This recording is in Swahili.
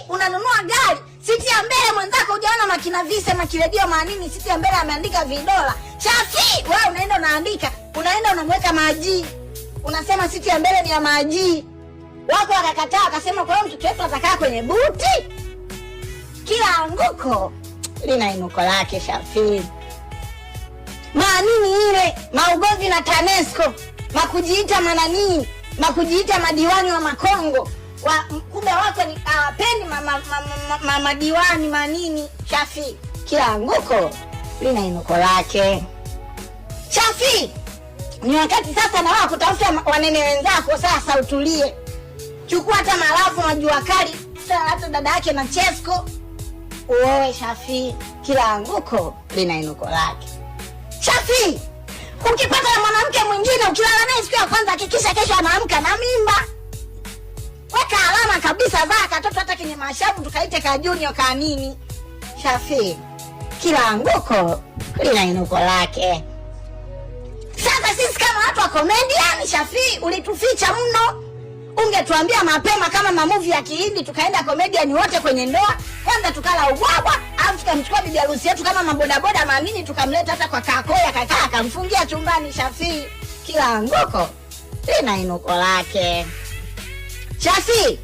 Unanunua gari siti ya mbele, mwenzako hujaona makina vise makiredio maanini, siti ya mbele ameandika vidola. Shafi, wewe unaenda unaandika, unaenda unamweka maji, unasema siti ya mbele ni ya maji. Wako wakakataa, wakasema kwa hiyo mtoto wetu atakaa kwenye buti. Kila anguko lina inuko lake, Shafi. Maanini ile maugovi na TANESCO makujiita mananii makujiita madiwani wa Makongo wa, kumbe wako ni hawapendi madiwani manini. Shafi, kila anguko lina inuko lake. Shafi, ni wakati sasa na wao kutafuta wanene wenzako. Sasa utulie, chukua hata malafu majua kali, hata dada yake na Chesko uoe. Shafi, kila anguko lina inuko lake. Shafi, ukipata na mwanamke mwingine ukilala naye siku ya kwanza, hakikisha kesho anaamka na mimba. Weka alama kabisa, zaa katoto hata kenye mashavu tukaite ka junior ka nini. Shafi, kila anguko lina inuko lake. Sasa sisi kama watu wa comedian, Shafi, ulituficha mno. Ungetuambia mapema kama mamuvi ya Kihindi, tukaenda comedian wote kwenye ndoa, kwanza tukala ubwabwa, au tukamchukua bibi harusi yetu kama mabodaboda maamini, tukamleta hata kwa kakoya kakaa akamfungia chumbani. Shafi, kila anguko lina inuko lake. Shafi,